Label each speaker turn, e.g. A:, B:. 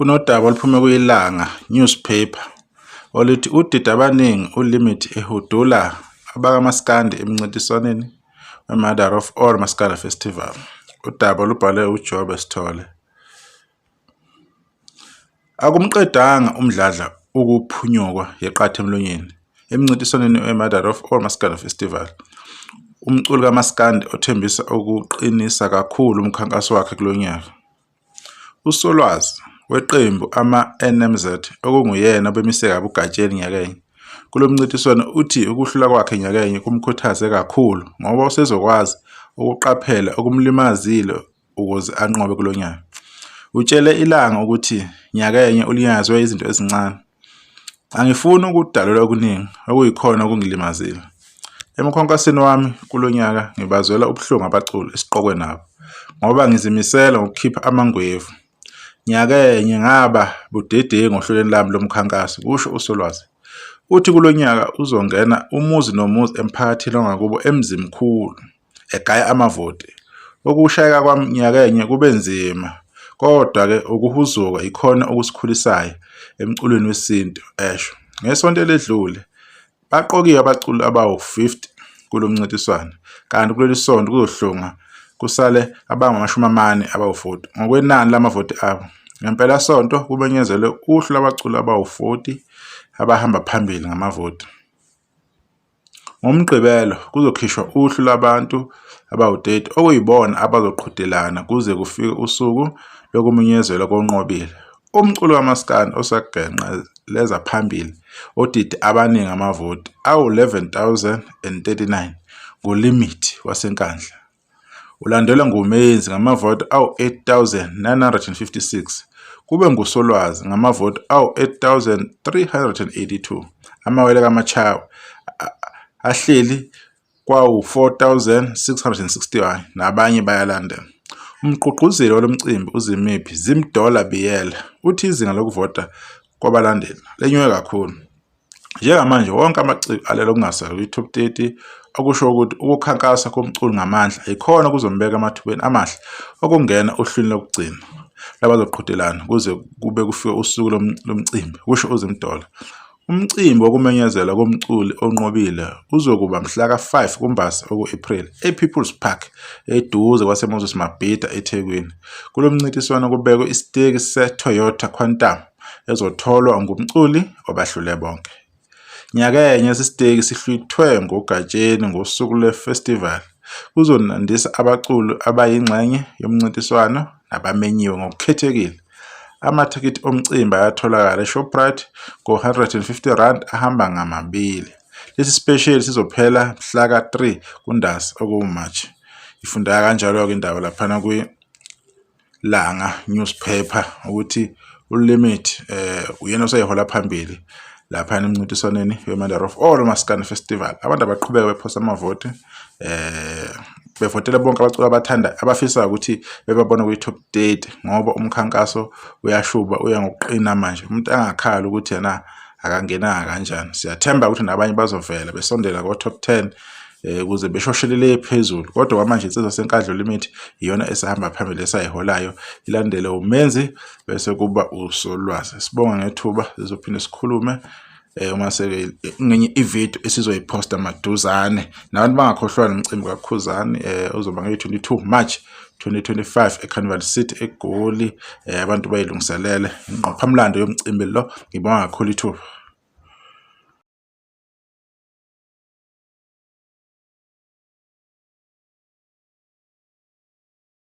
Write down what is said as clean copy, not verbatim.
A: Kunodaba oluphume kwiLanga Newspaper oluthi udida abaningi uLimit ehudula abakamaskandi emncintiswaneni weMother of All Maskandi Festival. Udaba lubhalwe uJobe Sithole. Akumqedanga umdlandla ukuphunyukwa yiqatha emlonyeni emncintiswaneni weMother of All Maskandi Festival. Umculi kamaskandi othembisa ukuqinisa kakhulu umkhankaso wakhe kulo nyaka. USolwazi weqembu ama-NMZ okunguyena obemise kabi uGatsheni nyakenye kulo mncintiswano uthi ukuhlulwa kwakhe nyakenye kumkhuthaze kakhulu ngoba usezokwazi ukuqaphela okumlimazile ukuze anqobe kulo nyaka. Utshele ilanga ukuthi nyakenye ulinyazwe izinto ezincane. Angifuni ukudalula okuningi okuyikhona okungilimazile. Emkhankasweni wami kulo nyaka ngibazwela ubuhlungu abaculi esiqokwe nabo ngoba ngizimisele ngokukhipha amangwevu. Nyakenye ngaba budedengu ohlelweni lami lomkhankaso, kusho uSolwazi. Uthi kulo nyaka uzongena umuzi nomuzi emphakathini wangakubo eMzimkhulu. Egaya amavoti. Ukushayeka kwami nyakenye kube nzima kodwa-ke ukuhuzuka yikhona okusikhulisayo emculweni wesintu, esho. Ngesonto eledlule baqokiwe abaculi abawu-50 kulo mncintiswano kanti kuleli sonto kuzohlungwa kusale abangama-40 abawu-40 ngokwenani lamavoti abo. Ngempelasonto kumenyezelwe uhlu lwabaculi abawu-40 abahamba phambili ngamavoti. NgoMgqibelo kuzokhishwa uhlu lwabantu abawu-30 okuyibona abazoqhudelana kuze kufike usuku lokumenyezelwa konqobile. Umculi kamaskandi osagenqeleza phambili odide abaningi amavoti awu-11 039 nguLimit waseNkandla. Ulandelwa nguMenzi ngamavoti awu-8,956, kube nguSolwazi ngamavoti awu-8,382. Amawele kaMatshawe ahleli kwawu-4,661 nabanye bayalandela. Umgqugquzeli walo mcimbi uZimiphi Zimdollar Biyela uthi izinga lokuvota kwabalandeli lenyuke kakhulu. Njengamanje wonke amaciko alele ukungasali kwi-top 30 okusho ukuthi ukukhankasa komculi ngamandla yikhona okuzombeka emathubeni amahle okungena ohlwini lokugcina labazoqhudelana kuze kube kufike usuku lomcimbi, kusho uZimdollar. Umcimbi wokumenyezelwa komculi onqobile uzokuba mhla ka-5 kuMbasa oku-Ephreli ePeople's Park eduze kwaseMoses Mabhida eThekwini. Kulo mncintiswano kubekwe isiteki seToyota Quantum ezotholwa ngumculi obahlule bonke. Nyakenye lesi siteki sihlwithwe nguGatsheni ngosuku lwe-festival kuzonandisa abaculi abayingxenye yomncintiswano nabamenyiwe ngokukhethekile. Amathikithi omcimbi ayatholakala eShoprite ngo-R150 ahamba ngamabili. Lesi sipesheli sizophela mhla ka-3 kuNdasa okuwuMarch. Ifundeka kanjalo-ke indaba laphana kwi Langa newspaper ukuthi uLimit uyena oseyihola phambili laphana emncintiswaneni we-Mother of All Maskandi Festival. Abantu abaqhubeke bephosa amavoti bevotela bonke abaculi abathanda abafisayo ukuthi bebabone kwi-top 30 ngoba umkhankaso uyashuba uya ngokuqina manje. Umuntu angakhali ukuthi yena akangenanga kanjani. Siyathemba ukuthi nabanye bazovela besondela ko-top 10 ukuze beshoshelele phezulu kodwa kwamanje insizwa seNkandla Limit iyona esahamba phambili esayiholayo ilandele uMenzi bese kuba uSolwazi. Sibonga ngethuba sizophinde sikhulume uma seke ngenye ividiyo esizoyiphosta maduzane. Nabantu bangakhohlwa nomcimbi kaKhuzani ozoba ngeyi-22 March 2025 eCarnival City eGoli. Abantu bayilungiselele ingqophamlando yomcimbi lo. Ngibonga kakhulu ithuba.